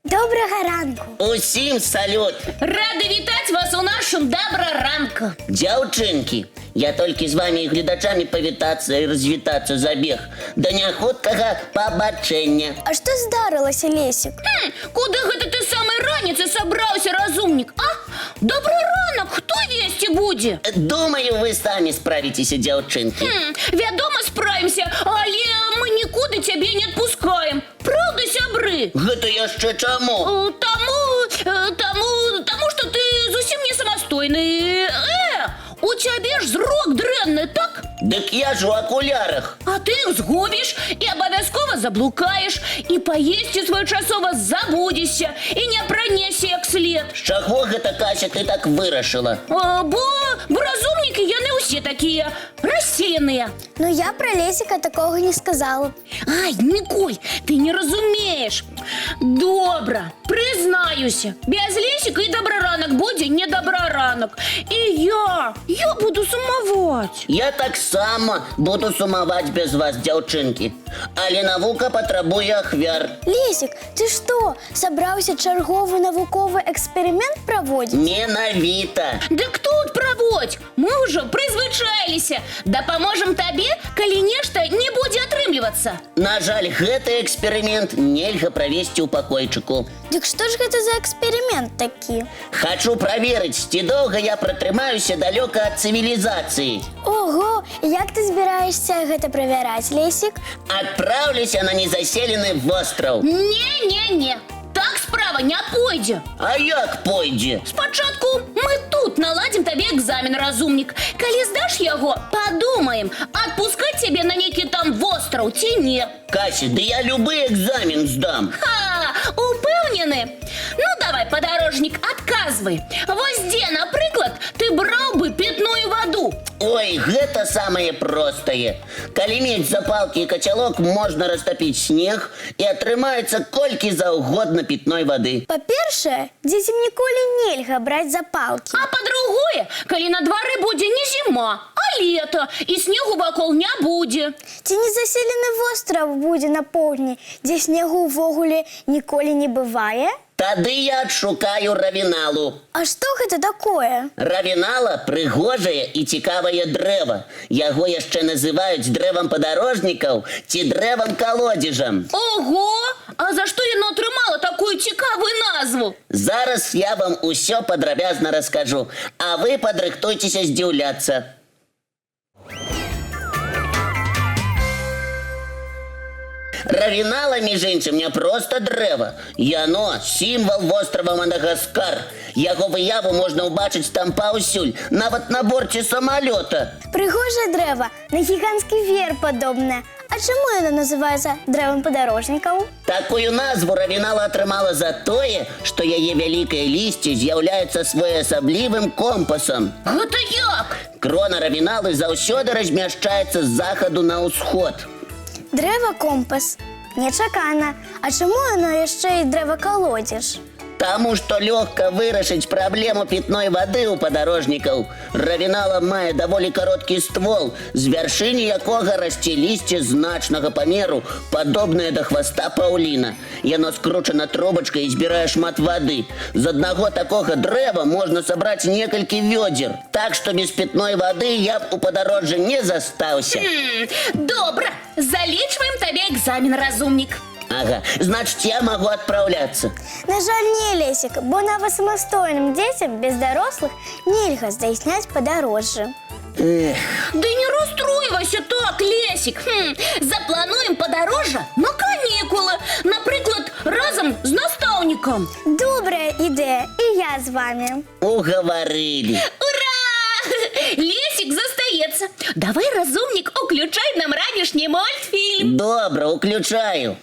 Добрага ранку. Усім салют! Рады вітаць вас у нашым Дабраранку. Дзяўчынкі, я толькі з вамі і гледачамі павітацца і развітацца забег. Да няхуткага пабачэння. А што здарылася, Лесік? Куды гэта ты з самай раніцы сабраўся, разумнік? А? Добры ранак, хто весці будзе? Думаю, вы самі справіцеся, дзяўчынкі. Вядома, справімся, але мы нікуды цябе не адпускаем. Праўда, сябры? Гэта яшчэ чаму? Таму, што ты зусім не самастойны. У цябе ж зрок дрэнны, так? Дык я ж у акулярах. А ты іх згубіш і абавязкова заблукаеш, і паесці своечасова забудзешся, і не апранешся як след. З чаго гэта, Кася, ты так вырашыла? Бо разумнікі яны ўсе такія рассеяныя. Ну я пра Лесіка такога не сказала б. Ай, Ніколь, ты не разумееш. Добра, прызнаюся, без Лесіка і Дабраранак будзе не Дабраранак. І я буду сумаваць. Я таксама буду сумаваць без вас, дзяўчынкі. Але навука патрабуе ахвяр. Лесік, ты што, сабраўся чарговы навуковы эксперымент праводзіць? Менавіта. Дык тут праводзь, мы ўжо прызвычаіліся. Дапаможам табе, калі нешта не будзе атрымлівацца. На жаль, гэты эксперымент нельга правесці ў пакойчыку. Дык што ж гэта за эксперымент такі? Хачу праверыць, ці доўга я пратрымаюся далёка ад цывілізацыі. Ого, як ты збіраешся гэта правяраць, Лесік? Адпраўлюся на незаселены востраў. Не-не-не, так справа не пойдзе. А як пойдзе? Спачатку мы тут наладзім табе экзамен, разумнік. Калі здаш яго, падумаем, адпускаць цябе на нейкі там востраў ці не. Кася, ды я любы экзамен здам. Ха, упэўнены? Ну давай, падарожнік, адказвай. Вось дзе, напрыклад, ты браў бы пітную ваду? Ой, гэта самае простае. Калі мець запалкі і кацялок, можна растапіць снег і атрымаецца колькі заўгодна пітной вады. Па-першае, дзецям ніколі нельга браць запалкі. А па-другое, калі на двары будзе не зіма, а лета, і снегу вакол не будзе. Ці не заселены востраў будзе на поўдні, дзе снегу ўвогуле ніколі не бывае? Тады я адшукаю равіналу. А што гэта такое? Равінала прыгожае і цікавае дрэва. Яго яшчэ называюць дрэвам падарожнікаў ці дрэвам калодзежам. Ого! А за што яно атрымала такую цікавую назву? Зараз я вам усё падрабязна раскажу, а вы падрыхтуйцеся здзіўляцца. Равінала, між іншым, не проста дрэва. Яно сімвал вострава Мадагаскар. Яго выяву можна ўбачыць там паўсюль, нават на борце самалёта. Прыгожае дрэва, на гіганцкі веер падобнае. А чаму яно называецца дрэвам падарожнікаў? Такую назву равінала атрымала за тое, што яе вялікае лісце з'яўляецца своеасаблівым компасам. Гэта як? Крона равіналы заўсёды размяшчаецца з захаду на ўсход. Дрэва компас. Нечакана. А чаму яно яшчэ і дрэва калодзеж? Таму што лёгка вырашыць праблему пітной вады ў падарожнікаў. Равінала мае даволі кароткі ствол, з вяршыні якога расце лісце значнага памеру, падобнае да хваста паўліна. Яно скручана трубачкай і збірае шмат вады. З аднаго такога дрэва можна сабраць некалькі вёдзер. Так што без пітной вады я б у падарожжы не застаўся. Добра, залічваем табе экзамен, разумнік. Ага, значыць, я магу адпраўляцца. На жаль, не, Лесік, бо нават самастойным дзецям без дарослых нельга здзяйсняць падарожжы. Эх. Да не расстройвайся так, Лесік. Заплануем падарожжа на канікулы. Напрыклад, разам з настаўнікам. Добрая ідэя, і я з вамі. Угаварылі. Ура! Лесік застаецца. Давай, разумнік, уключай нам ранішні мультфільм. Добра, уключаю.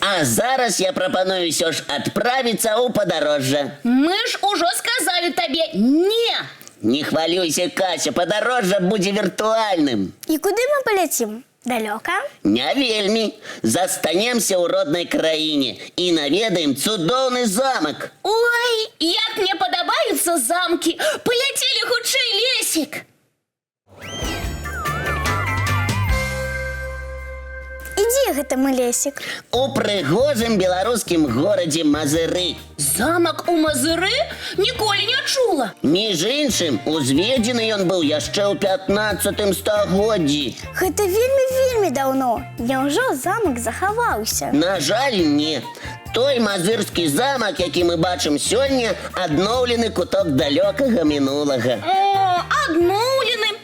А зараз я прапаную ўсё ж адправіцца ў падарожжа. Мы ж ужо сказалі табе не. Не хвалюйся, Кася, падарожжа будзе віртуальным. І куды мы паляцім? Далёка? Не вельмі. Застанемся ў роднай краіне і наведаем цудоўны замак. Ой, як мне падабаюцца замкі. Паляцелі хутчэй, Лесік. Дзе гэта мы, Лесік? У прыгожым беларускім горадзе Мазыры. Замак у Мазыры? Ніколі не чула. Між іншым, узведзены ён быў яшчэ ў 15 стагоддзі. Гэта вельмі-вельмі даўно. Няўжо замак захаваўся? На жаль, не. Той мазырскі замак, які мы бачым сёння, адноўлены куток далёкага мінулага. О, адноўлены.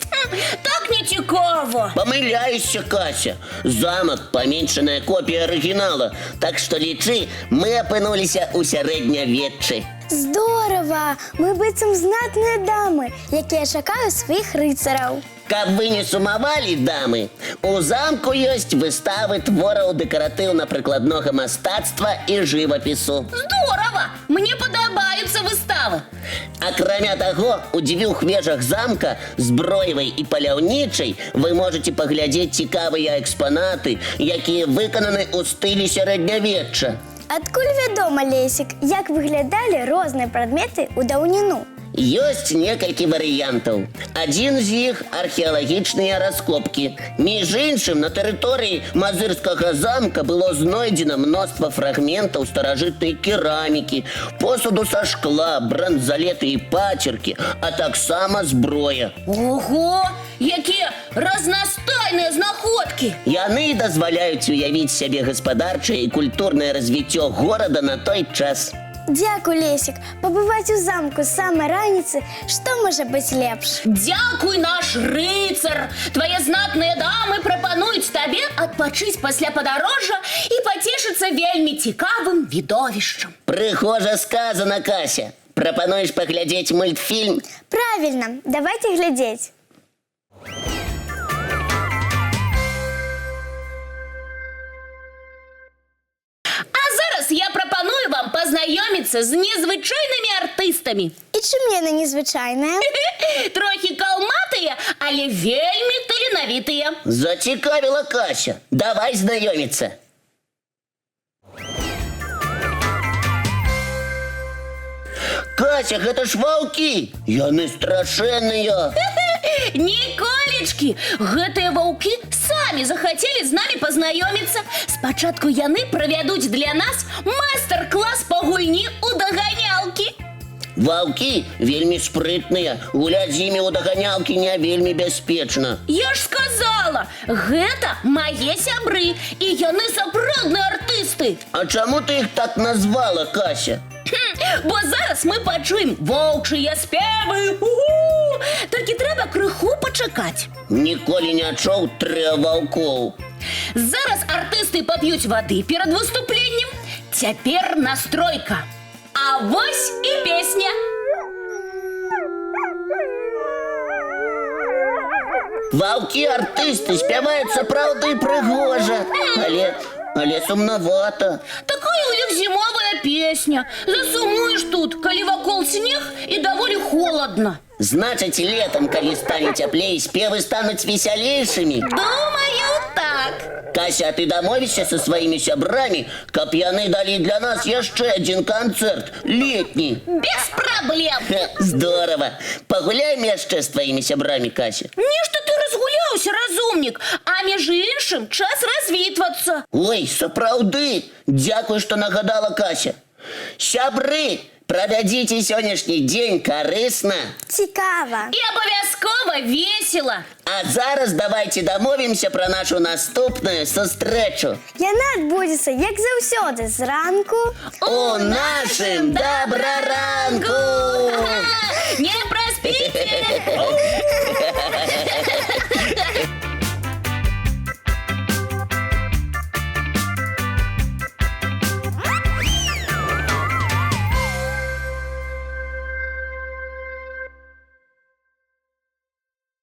Так не цікава. Памыляешся, Кася. Замак паменшаная копія арыгінала. Так што лічы, мы апынуліся ў сярэднявеччы. Здорава! Мы быццам знатныя дамы, якія чакаюць сваіх рыцараў. Каб вы не сумавалі, дамы, у замку ёсць выставы твораў дэкаратыўна-прыкладнога мастацтва і жывапісу. Здорава! Мне падабаюцца выставы. Акрамя таго, у дзвюх вежах замка, зброевай і паляўнічай, вы можаце паглядзець цікавыя экспанаты, якія выкананы ў стылі сярэднявечча. Адкуль вядома, Лесік, як выглядалі розныя прадметы ў даўніну? Ёсць некалькі варыянтаў. Адзін з іх археалагічныя раскопкі. Між іншым, на тэрыторыі Мазырскага замка было знойдзена мноства фрагментаў старажытнай керамікі, посуду са шкла, бранзалеты і пацеркі, а таксама зброя. Ого, якія разнастайныя знаходкі! Яны дазваляюць уявіць сябе гаспадарчае і культурнае развіццё горада на той час. Дзякуй, Лесік, пабываць у замку з самай раніцы, што можа быць лепш? Дзякуй, наш рыцар! Твае знатныя дамы прапануюць табе адпачыць пасля падарожжа і пацешыцца вельмі цікавым відовішчам. Прыгожа сказана, Кася. Прапануеш паглядзець мультфільм? Правільна, давайте глядзець. А зараз я прапаную вам пазнаёміцца з незвычайнымі артыстамі. І чым яны незвычайныя? Трохі калматыя, але вельмі таленавітыя. Зацікавіла, Кася. Давай знаёміцца. Кася, гэта ж ваўкі! Яны страшэнныя. Ніколечкі, гэтыя ваўкі самі захацелі з намі пазнаёміцца. Спачатку яны правядуць для нас майстар-клас па гульні ў даганялкі. Ваўкі вельмі спрытныя. Гуляць з імі ў даганялкі не вельмі бяспечна. Я ж сказала, гэта мае сябры, і яны сапраўдныя артысты. А чаму ты іх так назвала, Кася? Бо зараз мы пачуем воўчыя спевы. У-у! Толькі трэба крыху пачакаць. Ніколі не чуў трыа ваўкоў. Зараз артысты пап'юць вады перад выступленнем. Цяпер настройка. А вось і песня. Ваўкі-артысты спяваюць сапраўды прыгожа, але сумнавата. Такая ў іх зімовая песня. Засумуеш тут, калі вакол снег і даволі холадна. Значыць, летам, калі стане цяплей, спевы стануць весялейшымі. Думаю, так. Кася, а ты дамовішся са сваімі сябрамі, каб яны далі для нас яшчэ адзін канцэрт, летні. Без праблем. Хе, здорава. Пагуляем яшчэ з тваімі сябрамі, Кася. Нешта ты разгуляўся, разумнік, а між іншым час развітвацца. Ой, сапраўды. Дзякуй, што нагадала, Кася. Сябры, правядзіце сённяшні дзень карысна. Цікава. І абавязкова весела. А зараз давайте дамовімся пра нашу наступную сустрэчу. Яна адбудзецца, як заўсёды, зранку. У нашым добраранку! Не проспите!